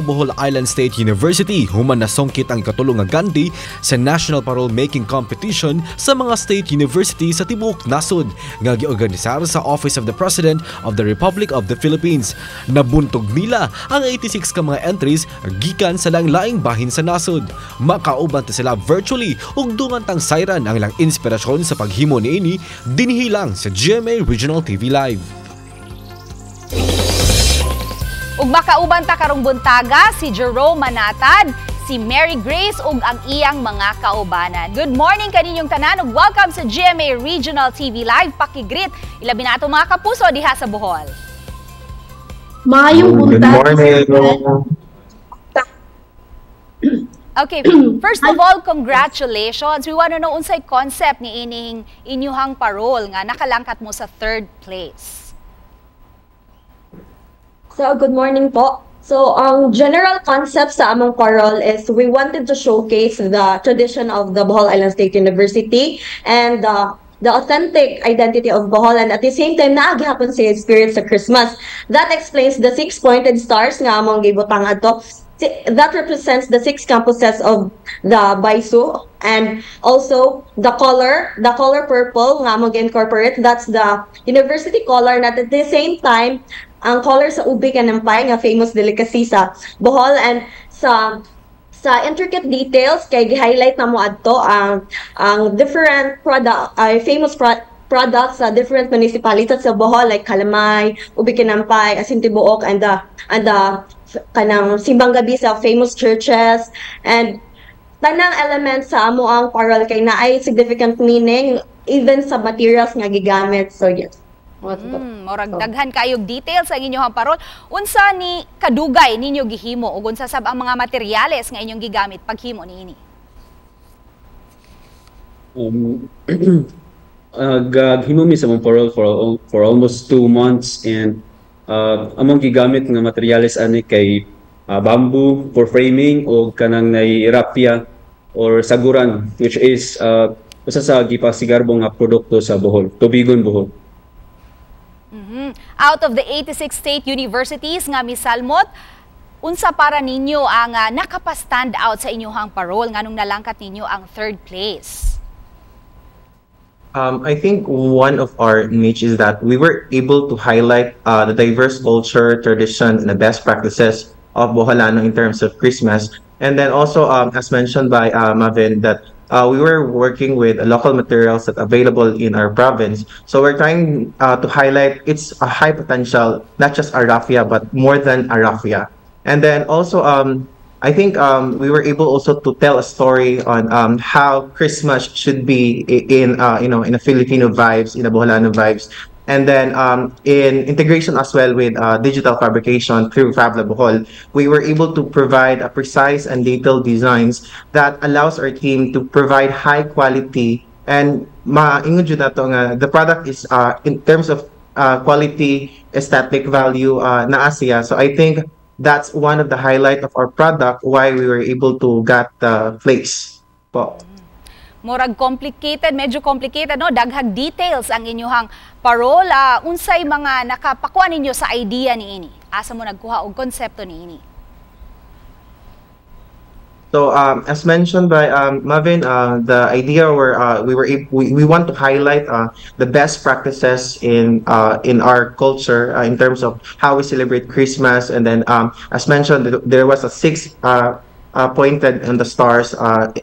Bohol Island State University human nasungkit ang ikatulo nga ganti sa National Parol Making Competition sa mga state university sa tibuok nasod nga giorganisar sa Office of the President of the Republic of the Philippines. Nabuntog nila ang 86 ka mga entries gikan sa laing-laing bahin sa nasod. Makauban ta sila virtually ug dungan tang sayran ang ilang inspirasyon sa paghimo niini dinhi lang sa GMA Regional TV Live. Ug makauban ta karong buntaga si Jerome Manatad, si Mary Grace ug ang iyang mga kaubanan. Good morning kaninyong tanan ug welcome sa GMA Regional TV Live. Paki-greet ilabi na ato mga kapuso diha sa Bohol. Maayong Good buntag. Morning. Okay, first of all, congratulations. We want to know unsay concept ni ining inyuhang parol nga nakalangkat mo sa third place. So, good morning po. So, ang general concept sa among parol is we wanted to showcase the tradition of the Bohol Island State University and the authentic identity of Bohol, and at the same time naa gihapon sa spirit sa Christmas. That explains the six pointed stars nga among gibutang adto. That represents the six campuses of the BISU, and also the color purple nga among incorporate, that's the university color, na at the same time ang color sa ube kinampay nga famous delicacy sa Bohol. And sa intricate details kay gi-highlight na mo adto ang different product ay famous products sa different municipalities sa Bohol like kalamay, ube kinampay, asin tibuok and the kanang simbang gabi sa famous churches, and tanang elements sa amo ang parol kay naay significant meaning even sa materials nga gigamit. So yes. Murag daghan kayog details ang inyong parol. Unsa ni kadugay ninyo gihimo ug unsa sab ang mga materyales nga inyong gigamit paghimo niini? Gaghimo mi sa among parol for almost 2 months and among gigamit nga materyales ani kay bamboo for framing o kanang nay raffia or saguran, which is usa sa gipasigarbo nga produkto sa Bohol, Tubigon, Bohol. Out of the 86 state universities nga misalmot, unsa para ninyo ang nakapa-stand out sa inyong parol nganong nalangkat ninyo ang third place? I think one of our niche is that we were able to highlight the diverse culture, traditions, and the best practices of Boholano in terms of Christmas. And then also, as mentioned by Mavin, that we were working with local materials that available in our province. So we're trying to highlight it's a high potential, not just a raffia, but more than a raffia. And then also, I think we were able also to tell a story on how Christmas should be in you know in a Filipino vibes, in a Boholano vibes, and then in integration as well with digital fabrication through FabLab Bohol, we were able to provide a precise and detailed designs that allows our team to provide high quality and maingon jud nato nga the product is in terms of quality, aesthetic value, naa siya. So I think that's one of the highlight of our product why we were able to get the place po. Murag complicated, medyo complicated, no? Daghang details ang inyuhang parol. Unsay mga nakapakuha ninyo sa idea niini? Asa mo nagkuha og konsepto niini? So as mentioned by Mavin, the idea where we were able, we want to highlight the best practices in our culture in terms of how we celebrate Christmas, and then as mentioned, there was a six pointed on the stars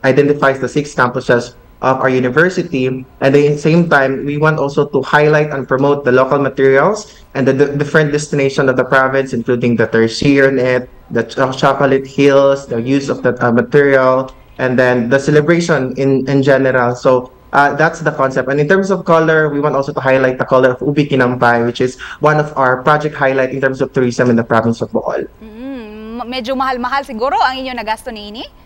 identifies the six campuses of our university, and at the same time, we want also to highlight and promote the local materials and the different destination of the province, including the tarsier net, the chocolate hills, the use of the material, and then the celebration in general. So that's the concept. And in terms of color, we want also to highlight the color of ube kinampay, which is one of our project highlight in terms of tourism in the province of Bohol. Medyo mahal-mahal siguro ang inyo nagasto niini?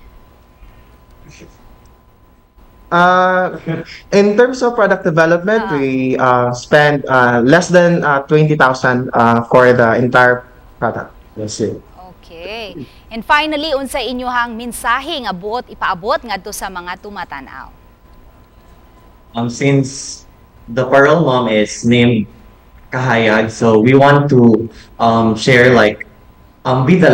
In terms of product development, we spend less than 20,000 for the entire product. That's it. Okay. And finally, unsa inyuhang mensahe nga buot ipaabot ngadto sa mga tumatan-aw? Since the parol mom is named Kahayag, so we want to share like Be the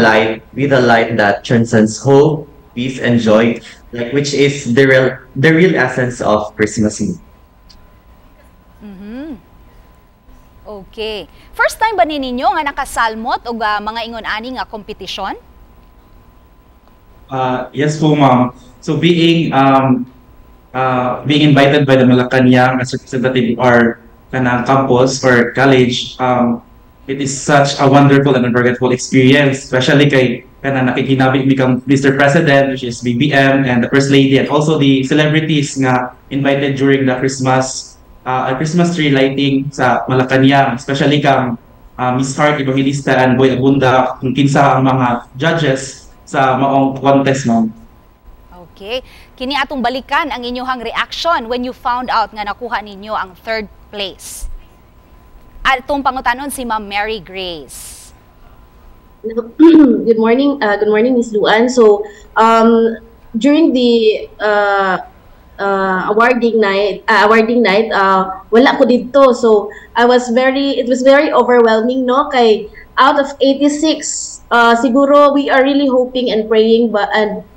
light that transcends hope, peace, and joy, like which is the real essence of Christmas. Okay. First time ba ni ninyo nga nakasalmot og mga ingon ani nga kompetisyon? Yes po, ma'am. So being invited by the Malacanang as representative of our kanang campus or college, it is such a wonderful and unforgettable experience, especially kay kanang nakikinabi mi kang Mr. President, which is BBM, and the First Lady, and also the celebrities nga invited during the Christmas tree lighting sa Malacanang, especially kang Miss Heart Evangelista and Boy Abunda, kung kinsa ang mga judges sa maong contest, ma'am. Okay. Kini atong balikan ang inyong reaction when you found out nga nakuha ninyo ang third place. Atong pangutanon si Ma'am Mary Grace. Good morning, Miss Luan. So, during the awarding night, wala ko didto. So, I was very, it was very overwhelming, no? Kay out of 86, siguro we are really hoping and praying, but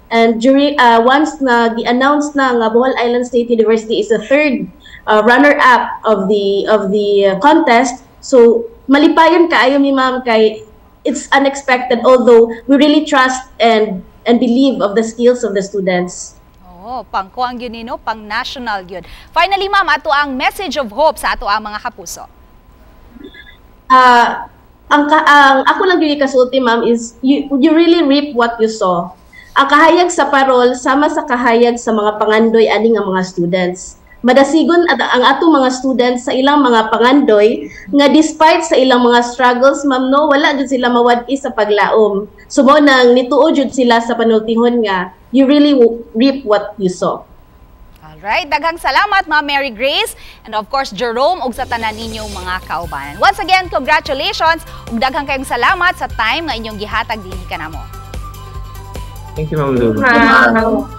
and during once na gi-announce na nga Bohol Island State University is the third runner-up of the contest, so malipayon kaayo mi, ma'am, kay it's unexpected, although we really trust and believe of the skills of the students. Oh, pang kuang gyud ni, no, pang national gyud. Finally, ma'am, ato ang message of hope sa ato ang mga kapuso. Ang ako lang gyud kasulti, ma'am, is you really reap what you sow. Ang kahayag sa parol sama sa kahayag sa mga pangandoy ani nga mga students. Madasigon at ang atong mga students sa ilang mga pangandoy nga despite sa ilang mga struggles, ma'am, no, wala jud sila mawad-i sa paglaom. So mao nang nituo jud sila sa panultihon nga you really reap what you sow. Alright, daghang salamat, Ma'am Mary Grace, and of course Jerome ug sa tanan ninyong mga kaubanan. Once again, congratulations ug daghang kayong salamat sa time nga inyong gihatag dinhi kanamo. Thank you, Ma'am Lou. Ma'am.